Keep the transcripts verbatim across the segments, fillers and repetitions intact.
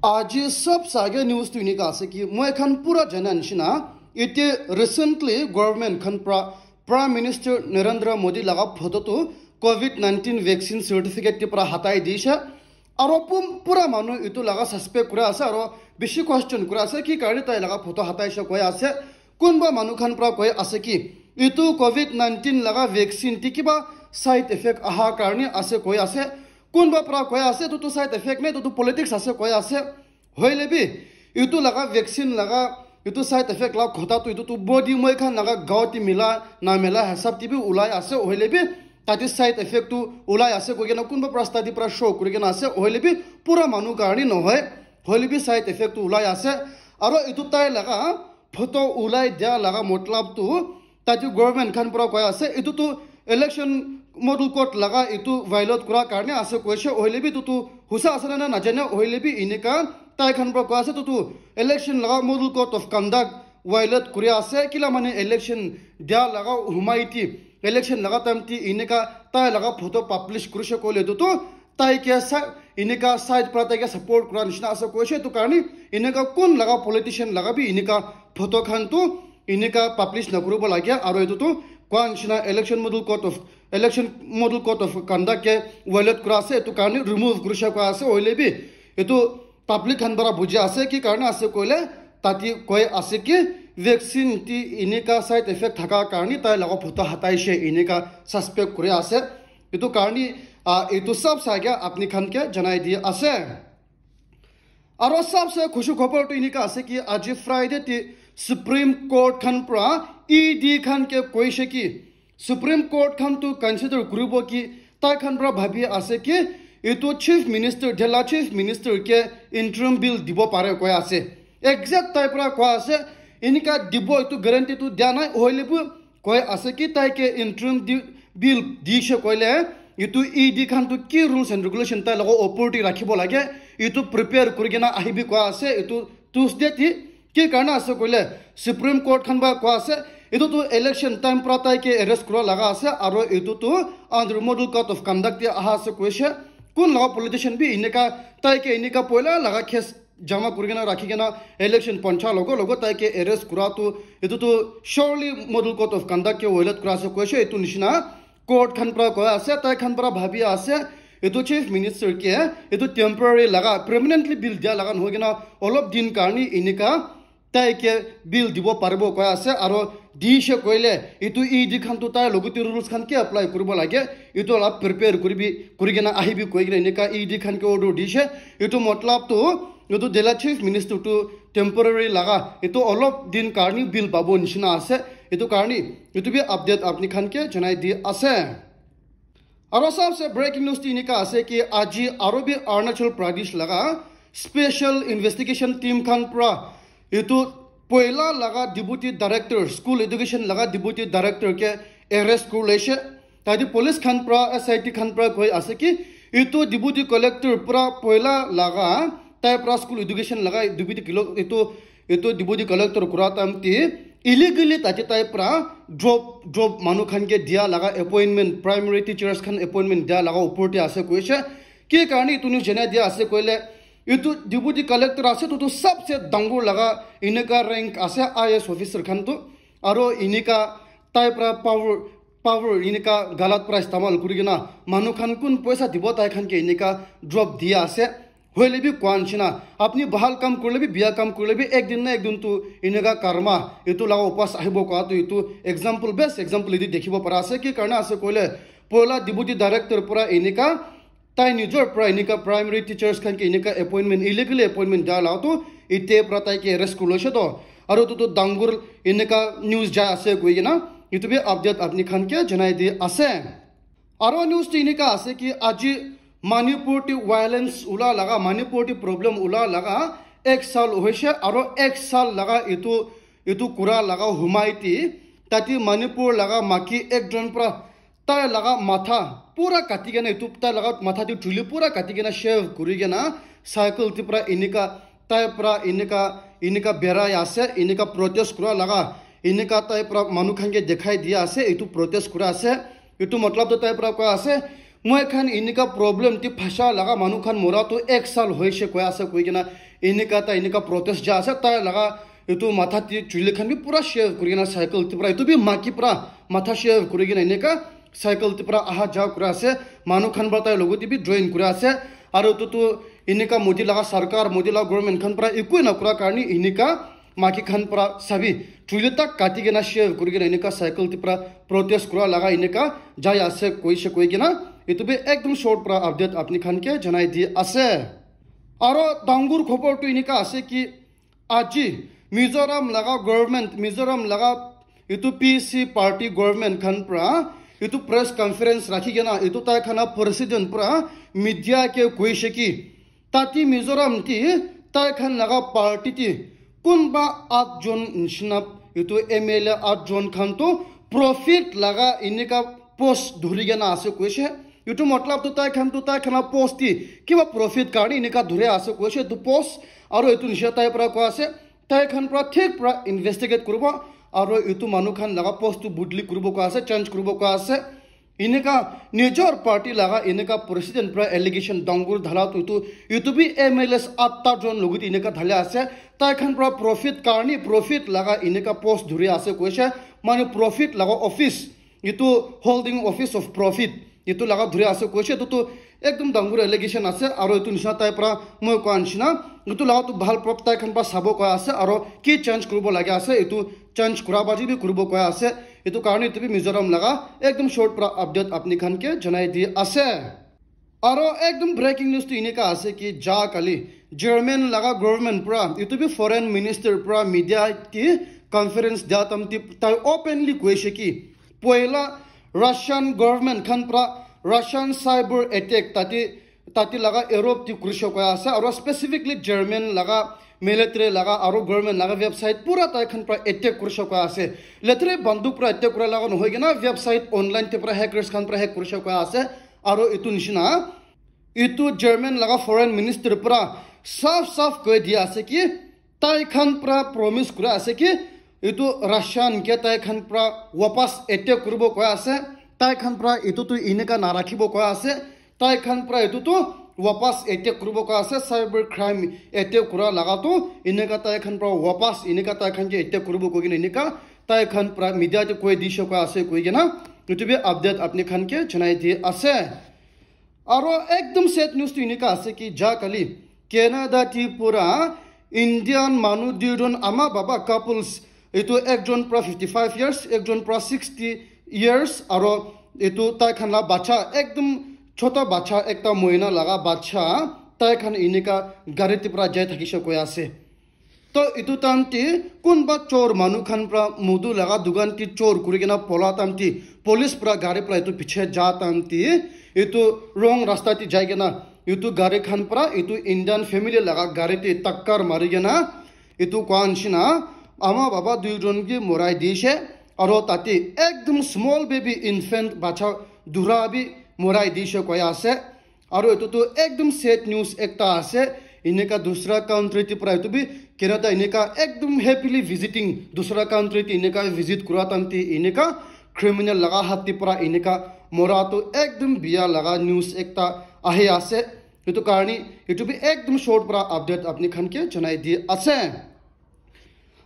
Aji sab sage news tu enika ase ki moi khan pura jana nishina, ite recently government khan pra Prime Minister Narendra Modi laga photo tu covid nineteen vaccine certificate ti pra hatai dishe. Aro pum pura manu itu laga suspect kura ase aro bishi question kura ase ki karne tai laga photo hatai she koi ase. Kunba manu khan pra koi ase ki itu covid nineteen laga vaccine ti kiba side effect aha karne ase koi ase. Kunba pra koi ase itu tu side effect nai, itu tu politics ase koi ase. Hoile bi itu laga vaccine laga itu side effect la khota tu itu tu body moi khan laga gaw ti mila na mila hisab ti bi ulai ase. Hoile bi tate side effect tu ulai ase koi kena kunba pra study pra show kuri kena ase. Hoile bi pura manu karne nohoi. Hoile bi side effect tu ulai ase. Aro itu tai laga photo ulai dia laga matlab tu tate government khan pra koi ase itu tu election model code laga itu violate kura karne ase koise. Hoile bi itu tu husa ase na najane, hoile bi enika tai khan pra koi ase itu tu election laga model code of conduct violate kuri ase. Kila mane election dia laga humai ti election laga time ti enika tai laga photo publish kurise koile itu tu tai ke sa enika side pra tai ke support kura nishina ase koise. Itu karne enika kun laga politician laga bi enika photo khan tu enika publish na kuribo lage. Aro itu tu kua nishina election model code of election model code of conduct ke violate kura ase, itu karne remove kurise koi ase. Hoile bi itu public khan para buji ase ki karne ase koile tate koi ase ki vaccine ti enika side effect thaka karne tai laga photo hatai she enika suspect kuri ase. Itu karne ah, itu sab sage apni khan ke janai di ase. Aro sabse khushi khobor tu enika ase ki aji Friday ti Supreme Court khan pra E D khan ke koise ki Supreme Court khan tu consider kuribo ki tai khan pra bhabi ase ki itu Chief Minister, Delhi Chief Minister ke interim bill dibo pare koi ase. Exact tai pra koi ase, enika dibo itu guarantee tu dia nai, hoile bu koi ase ki tai ke interim di, bill dishe koile itu E D khan tu ki rules and regulation tai laga opor te rakhibo lage itu prepare kuri kena ahibi koi ase. Itu Tuesday ti ki karne ase koile Supreme Court khan ba koi ase itu tu election time pra tai ke arrest kura laga ase aro itu tu under model code of conduct te aha ase koise. Kun laga politician bi enika tai ke enika poila laga case jama kuri kena rakhi kena election poncha logo logo tai ke arrest kura tu itu tu surely model code of conduct ke violate kura ase koise. Itu nishina court khan pra koi ase, tai khan pra bhabi ase itu Chief Minister ke itu temporary laga permanently bill dia laga nohoi kena olop din karne enika tai ke bill dibo paribo koi ase. Aro dishe koile itu E D khan tu tai logote rules khan ke apply kuribo lage itu la prepare kuribi kuri kena ahibi koi kena enika E D khan ke order dishe. Itu matlab tu itu Delhi Chief Minister tu temporary laga itu olop din karne bill pabo nishina ase. Itu karne itu bi update apni khan ke janai di ase. Aro sabse breaking news ti enika ase ki aji aro bi Arunachal Pradesh laga special investigation team khan pra itu poila laga deputy director, school education laga deputy director ke arrest kuri loise. Tate police khan pra S I T khan pra koi ase ki itu deputy collector pra poila laga tai pra school education laga deputy kilo itu itu deputy collector kura time ti illegally tate tai pra drop drop manu khan ke dia laga appointment, primary teachers khan appointment dia laga upor te ase koise. Ki karne itu news janai dia ase koile itu deputy collector ase itu tu sabse dangor laga enika rank ase I A S officer khan tu. Aro enika tai pra power power enika galat pra istemal kuri kena manu khan kun poisa dibo tai khan ke enika drop dia ase. Hoile bi kua nishina apni bahal kam kurile bi biya kam kurile bi ek din na ek din tu enika karma itu laga upas ahibo kua tu itu example, best example itu dikhibo para ase. Ki karne ase koile poila deputy director pra enika tai nijor pra enika primary teachers khan ke enika appointment, illegally appointment dia laga tu ite pra tai ke arrest kuri loise to. Aro tu tu dangor enika news jai ase koi kena itu bi update apni khan ke janai di ase. Aro news tu enika ase ki aji Manipur ti violence ula laga, Manipur ti problem ula laga ek sal hoise aro ek sal laga itu itu kura laga humai ti tate Manipur laga maki ekjon pra tai laga matha pura kati kena itu tai laga matha tu chuli pura kati kena shave kuri kena cycle ti pra enika tai pra enika enika berai ase, enika protest kura laga enika tai pra manu khan ke dekhai dia ase itu protest kura ase. Itu matlab tu tai pra koi ase Moi khan enika problem te phasa laga manu khan mora tu ek sal hoise koi ase koi kena enika ta enika protest ja ase, tai laga etu matha te chuli khan bi pura shave kuri kena cycle te pra, etu bi maki pra matha shave kuri kena enika cycle te pra aha ja kura ase, manu khan pra tai logot te bi join kura ase. Aru etu tu enika Modi laga sarkar, Modi laga government khan pra ekoi na kura karne enika maki khan pra sabi chuli tak kati kena shave kuri kena enika cycle te pra protest kura laga enika jai ase koise koi kena etu bi ekdom short pra update apni khan ke janai di ase. Aro dangur khobor tu enika ase ki aji Mizoram laga government, Mizoram laga etu P C party government khan pra etu press conference rakhi kena etu tai khan president pra media ke koise ki tati Mizoram ti tai khan laga party ti kunba at jon nishina etu M L A at jon khan tu profit laga enika post dhuri kena ase koise. Etu matlab tu tai khan tu tai khan la post ti kiba profit karne enika dhuri ase koise etu post. Aro etu nisha tai pra koi ase tai khan pra thik pra investigate kuribo. Aro etu manu khan laga post tu budli kuribo koi ase, change kuribo koi ase. Enika nijor party laga enika president pra allegation dangur dhala tu etu, etu bi M L As atta jon logot enika dhali ase. Tai khan pra profit karne profit laga enika post dhuri ase koise. Mane profit laga office, etu holding office of profit, etu laga dhuri ase koise. Etu tu ekdom dangur allegation ase. Aro etu nisna tai pra moi koa nisna etu laga tu bhal prop tai khan pra sabo koi ase. Aro ki change kuribo lage ase etu change kura baji bi kuribo koi ase. Etu karne etu bi Mizoram laga ekdom short pra update apni khan ke janai di ase. Aro ekdom breaking news tu enika ase ki ja kali German laga government pra etu bi foreign minister pra media ki conference dia tam ti tai openly koise ki poila Russian government khan pra Russian cyber attack tati tati laga Europe ti kurisha koi ase aro specifically German laga military laga aro government laga website pura tai khan pra attack kurisha koi ase. Letre banduk pra attack kura laga nohoi kena website online te pra hackers khan pra hack kurisha koi ase. Aro etu nishina etu German laga foreign minister pra saf saf koi dia ase ki tai khan pra promise kura ase ki etu Russian ke tai khan pra wapas attack kuribo koi ase. Tai khan pra etu tu enika narakhibo koi ase. Tai khan pra etu tu wapas attack kuribo koi ase. Cyber crime attack kura laga tu enika tai khan pra wapas enika tai khan ke attack kuribo koi kena enika tai khan pra media te koi disha koi ase koi kena etu bi update apni khan ke janai di ase. Aro ekdom sad news tu enika ase ki ja kali Canada ti pura Indian manu duijon ama baba couples, etu ekjon pra fifty five years, ekjon pra sixty years, aro etu tai khan la bacha ekdom chota bacha ekta mohina laga bacha tai khan enika gari ti pra jai thakisha koi ase. To etu time te kunba chor manu khan pra modu laga dukan te chor kuri kena pola time te police pra gari pra etu piche ja time te etu wrong rasta te jai kena etu gari khan pra etu Indian family laga gari te takkar mari kena etu koa nishina ama baba duijon ke morai dishe. Aro tate ekdom small baby infant bacha dura bi morai dishe koi ase. Aro etu tu ekdom sad news ekta ase. Enika dusra country te pra etu bi Canada enika ekdom happily visiting dusra country te enika visit kura time te enika criminal laga hath te pra enika mora tu ekdom biya laga news ekta ahi ase. Etu karne etu bi ekdom short pra update apni khan ke janai di ase.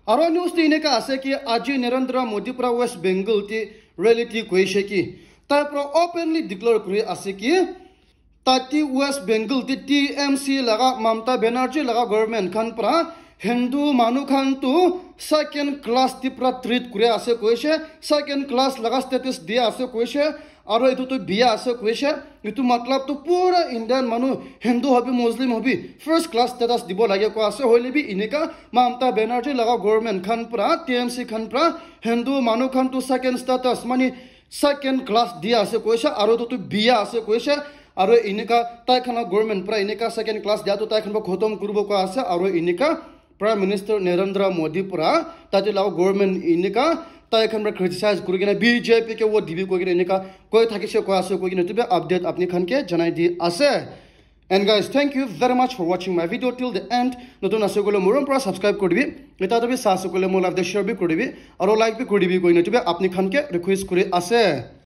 Aro news te enika ase ki aji Narendra Modi pra West Bengal te rally te koise ki tai pra openly declare kuri ase ki tate West Bengal te T M C laga Mamta Banerjee laga government khan pra Hindu manu khan tu second class te pra treat kuri ase koise, second class laga status dia ase koise. Aro etu tu biya ase koise. Etu matlab tu pura Indian manu Hindu hobi Muslim hobi first class status dibo lage koi ase. Hoile bi enika Mamta Banerjee laga government khan pra T M C khan pra Hindu manu khan tu second status mane second class dia ase koise. Aro etu tu biya ase koise. Aro enika tai khan la government pra enika second class dia tu tai khan pra khotom kuribo koi ase. Aro enika Prime Minister Narendra Modi pra tate laga government enika tai khan pra criticize kuri kena B J P ke vote dibi koi kena enika koi thakise koi ase koi kena etu bi update apni khan ke janai di ase. And guys, thank you very much for watching my video till the end. Notun ase koile morom pra subscribe kuri dibi. Eta to bi sa ase koile mo live te share bi kuri dibi. Aro like bi kuri dibi koi kena etu bi apni khan ke request kuri ase.